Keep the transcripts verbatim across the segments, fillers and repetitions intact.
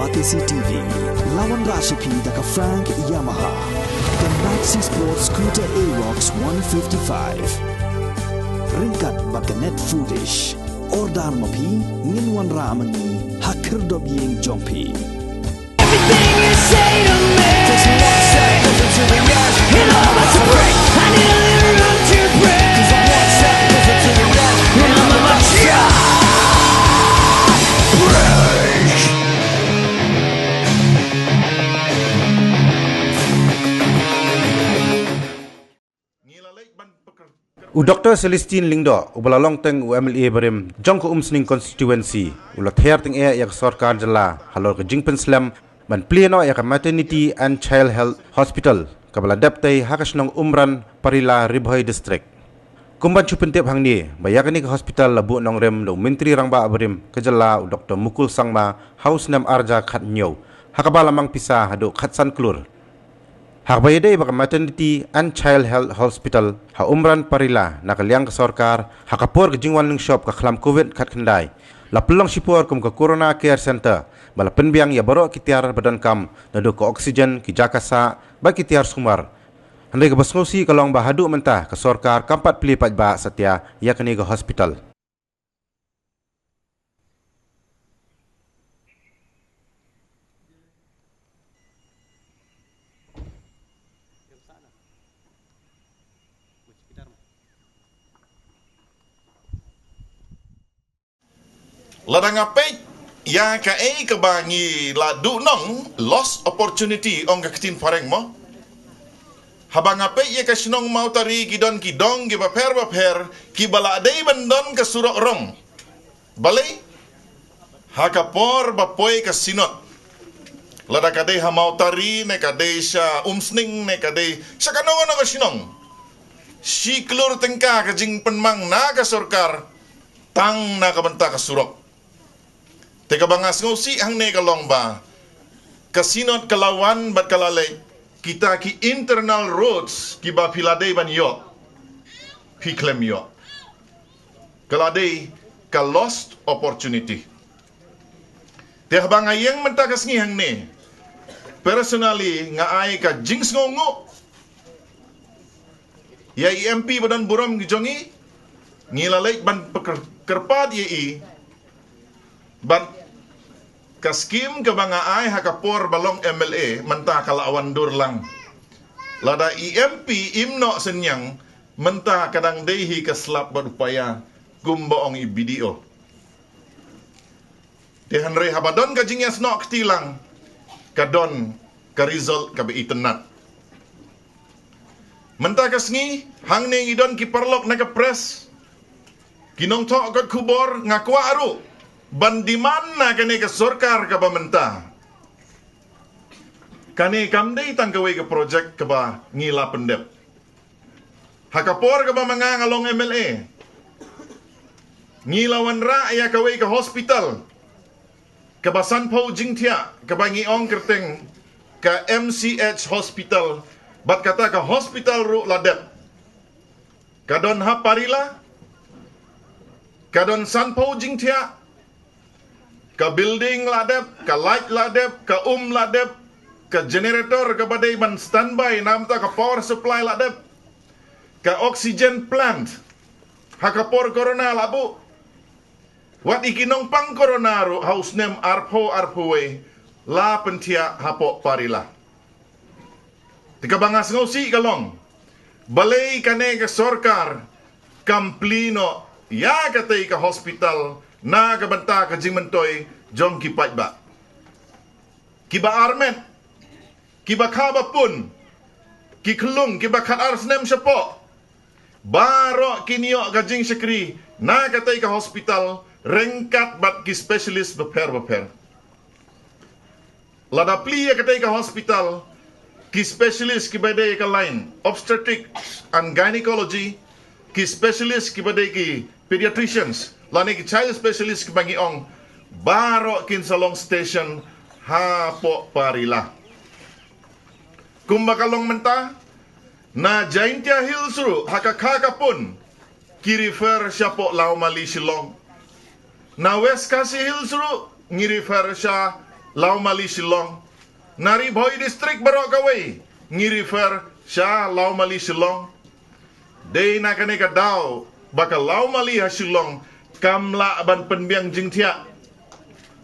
Batesi T V, la wanrah sha phi da ka Frank Yamaha, ka Maxi Sport Scooter Aerox one fifty-five. Ryngkat bad ka Net Foodish. Order ma phi, ngin wanrah ma ngi ha khyrdop ïing jong phi. Everything you say to me, it all must break. I nearly run to break. And I'm about to break. U Doktor Celestine Lyngdoh, uba la long teng u M L A barim jong ka Umsning Constituency, u la thiar tyngeh ïa ka sorkar jylla halor ka jingpynslem ban plie noh ïa ka Maternity and Child Health Hospital kaba la dep tei ha ka shnong Umran Parila, Ri Bhoi District. Kum ban shu pyntip hangne ba ïa kane ka hospital la buh nongrim da u Myntri Rangbah barim ka jylla, u Doktor Mukul Sangma, ha u snem arhajar khathynñiew, ha kaba la mang pisa haduh khatsan klur. Ha kaba ïadei bad ka Maternity and Child Health Hospital ha Umran Parila na ka liang ka sorkar, ha ka por ka jingwan lyngshop ka khlam Covid khatkhyndai, la pynlong shipor kum ka Corona Care Center, ba la pynbiang ïa baroh ki tiar ba donkam, naduh ka oxygen, ki jaka sah bad ki tiar sumar. Hynrei kaba sngewsih ka long ba haduh mynta ka sorkar kam pat plie paidbah satia ïa kane ka hospital. Lada nga peit ïa kaei kaba ngi la duhnong, lost opportunity ong ka ktien phareng mo. Haba nga peit ïa ka shnong Mawtari, ki don ki dong kiba pher bapher kiba la dei ban don ka surok rong. Balei? Ha ka por ba poi ka Synod, lada ka dei ha Mawtari ne ka dei sha Umsning ne ka dei sha kano kano ka shnong, shi klur tyngka ka jingpynmang na ka sorkar tang na ka bynta ka surok. Te kaba nga sngewsih hangne ka long ba ka Synod ka la wan bad ka la leit, kita ki internal roads kiba phi la dei ban ïoh, phi khlem ïoh. Ka la dei ka lost opportunity. Te haba nga ïeng mynta ka sngi hangne, personally nga ai ka jingsngewnguh ïa i M P ba don burom ki jong ngi, ngi la leit ban pynkyr-, kyrpad ïa i, bad ka skim kaba nga ai ha ka por ba long M L A mynta ka la wan dur lang. Lada i M P im noh synñiang, mynta ka dang dei hi ka slap bad u paia, kumba ong i B D O. Te hynrei haba don ka jingïasnoh kti lang, ka don ka result kaba itynnad. Mynta ka sngi hangne ngi don ki paralok na ka press, ki nongthoh kot khubor, nga kwah ruh ban demand na kane ka sorkar kaba mynta. Kane kam dei tang kawei ka project kaba ngi la pyndep. Ha ka por kaba ma nga nga long M L A, ngi la wanrah ïa kawei ka hospital kaba sanphew jingthiah, kaba ngi ong kyrteng ka M C H hospital, bad kata ka hospital ruh la dep. Ka don ha Parila, ka don sanphew jingthiah, ka building la dep, ka light la dep, ka um la dep, ka generator kaba dei ban standby namar ka power supply la dep, ka oxygen plant ha ka por corona la buh. Wat i ki nongpang corona ruh ha u snem arphew arphew wei la pynthiah hapoh Parila. Te kaba nga sngewsih ka long, balei kane ka sorkar kam plie noh ïa katei ka hospital na ka bynta ka jingmyntoi jong ki paidbah? Kiba armet, kiba kha ba pun, ki khyllung, kiba khatar snem shapoh, baroh kin ïoh ka jingshakri na katei ka hospital ryngkat bad ki specialist bapher bapher. Lada plie ïa katei ka hospital, ki specialist kiba dei ka line obstetrics and gynecology, ki specialist kiba dei ki pediatricians lane ki child specialist kiba ngi ong, baroh kin sa long station hapoh Parila. Kumba ka long mynta, na Jaintia Hills ruh ha ka kha ka pun ki refer shapoh Lawmali Shillong. Na West Khasi Hills ruh ngi refer sha Lawmali Shillong. Na Ri Bhoi District baroh kawei ngi refer sha Lawmali Shillong. Dei na kane ka daw ba ka Lawmali ha Shillong kam lah ban pynbiang jingthiah.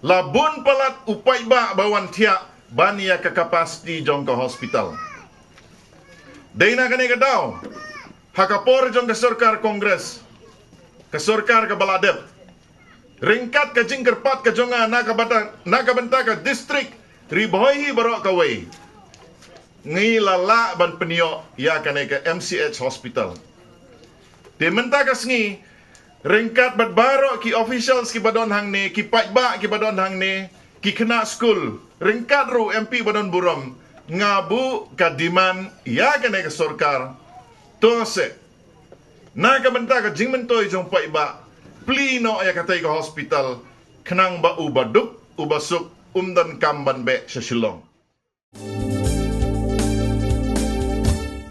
La bun palat u paidbah ba wan thiah ban ïa ka capacity jong ka hospital. Dei na kane ka daw, ha ka por jong ka sorkar Congress, ka sorkar kaba la dep, ryngkat ka jingkyrpad ka jong nga na ka bynta, na ka bynta ka district Ri Bhoi hi baroh kawei, ngi la lah ban pynïoh ïa kane ka M C H hospital. Te mynta ka sngi, ryngkat bad baroh ki officials kiba don hangne, ki paidbah kiba don hangne, ki khynnah skul, ryngkat ruh M P ba don burom, nga buh ka demand ïa kane ka sorkar. To se, na ka bynta ka jingmyntoi jong paidbah, plie noh ïa katei ka hospital, khnang ba uba duk uba suk um donkam ban beh sha Shillong.